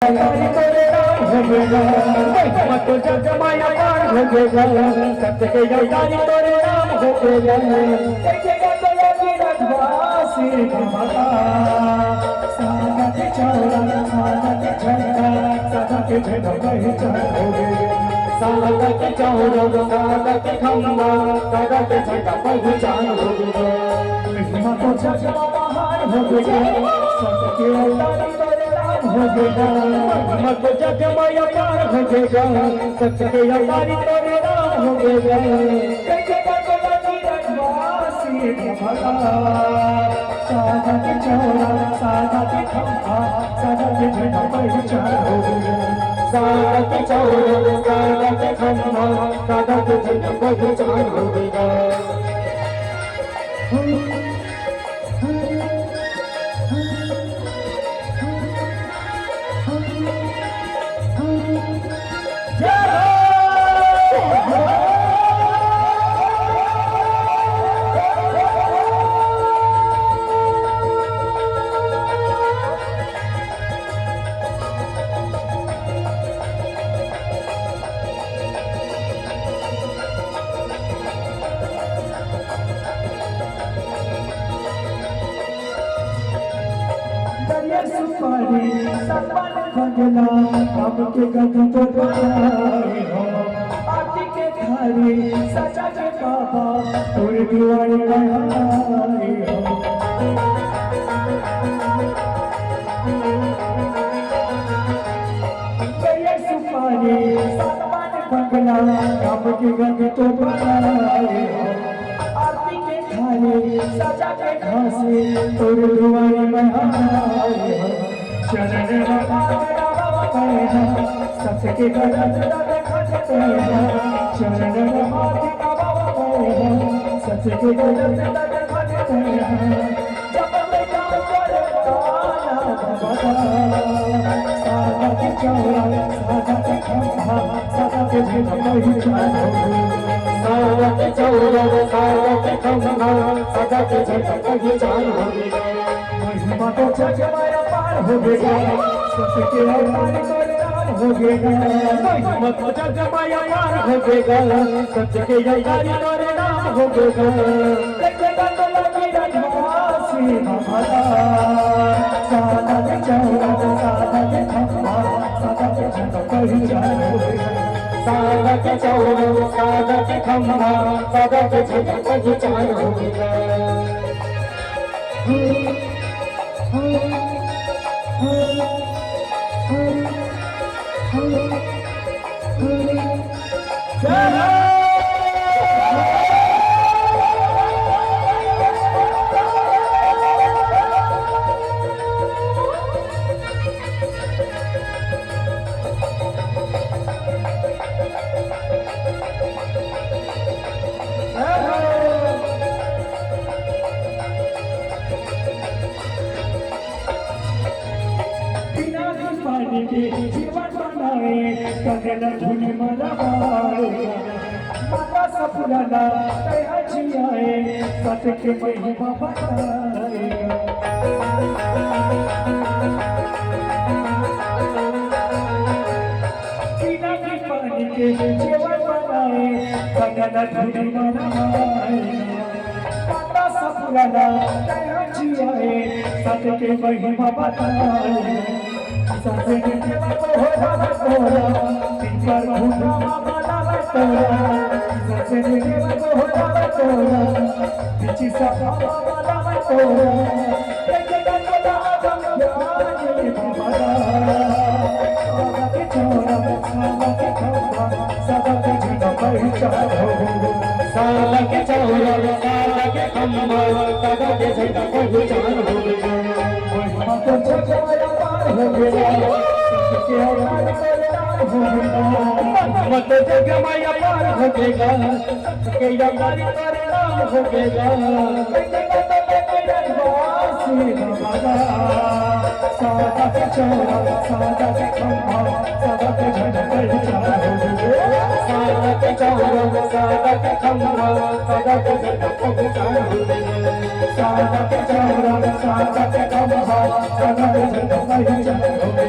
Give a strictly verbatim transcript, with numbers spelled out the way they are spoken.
अवतारी तोरे नाम हो गे गा, महिमा तो जग माया पार हो गे गा, सत्य के अवतारी तोरे नाम हो गे गा। कइसे गा तो लगी रजवासी भगता, सादा के चौरा, सादा के झंडा, सादा के झंडा पहचान हो गे गा। सादा के चौरा, सादा के खंभा, सादा के झंडा पहचान हो गे गा। महिमा तो जग माया पार हो गे गा, सत्य के अवतारी तोरे नाम हो गे गा। महिमा तो जग माया पार हो गे गा, सत्य के अवतारी तोरे नाम हो गे गा। कइसे गा तो लगी रजवासी भगता, सादा के चौरा, सादा के खंभा, सादा के झंडा पहचान हो गे गा। सादा के चौरा, सादा के खंभा, सादा के झंडा पहचान हो गे गा। दरिया सुपारी सपन बंगला, काम के गंज तो बनाए हो। आरती के थारी सजा के बाबा, तोरे दुआरे आए हो। दरिया सुपारी सपन बंगला, काम के गंज तो बनाए हो। आरती के थारी सजा के घासी, तोर दुआरे में हम आए हो। चरण में माथ नवावे हैं, सच के गलत तक खटते हैं। चरण में माथ नवावे हैं, सच के गलत तक खटते हैं। जब मैं काम करे ताना भगवान, सादा के चौरा, सादा के खंभा, सादा के झंडा पहचान हो गे। सादा के चौरा, सादा के खंभा, सादा के झंडा पहचान हो गे। महिमा तो जग माया पार हो गे गा, सत्य के अवतारी तोरे नाम हो गे गा। महिमा तो जग माया पार हो गे गा, सत्य के अवतारी तोरे नाम हो गे गा। देखे गा तो लगी रजवासी भगता, सादा के चौरा, सादा के खंभा, सादा के झंडा पहचान हो गे गा। सादा के चौरा, सादा के खंभा, सादा के झंडा पहचान हो गे गा। बिना भी पानी के जीवन बनाए, कंगन धुन मरवाए। माता सपुराना कहा जियाए, सत के महिमा बताए। बिना भी पानी के जीवन बनाए, कंगन धुन मरवाए। माता सपुराना कहा जियाए, सत के महिमा बताए। सजन देवा को हो रहा तोरा, पीपर भूखा बाबा लावे तोरा। सजन देवा को हो रहा तोरा, पीछे सा बाबा लावे तोरा। एक एक को आदम ज्ञान बाबा। बाबा के चौरा, बाबा के खंभा, सदा के झंडा पहचान हो। साला के चौरा, साला के खंभा, सदा के झंडा पहचान हो। महिमा तो जग माया पार हो गे गा, सत्य के अवतारी तोरे नाम हो गे गा। महिमा तो जग माया पार हो गे गा, सत्य के अवतारी तोरे नाम हो गे गा। सादा के चौरा, सादा के खंभा, सादा के झंडा पहचान हो गे। सादा के चौरा, सादा के खंभा, सादा के झंडा पहचान हो गे। सादा के चौरा, सादा के खंभा, सादा के झंडा पहचान हो गे।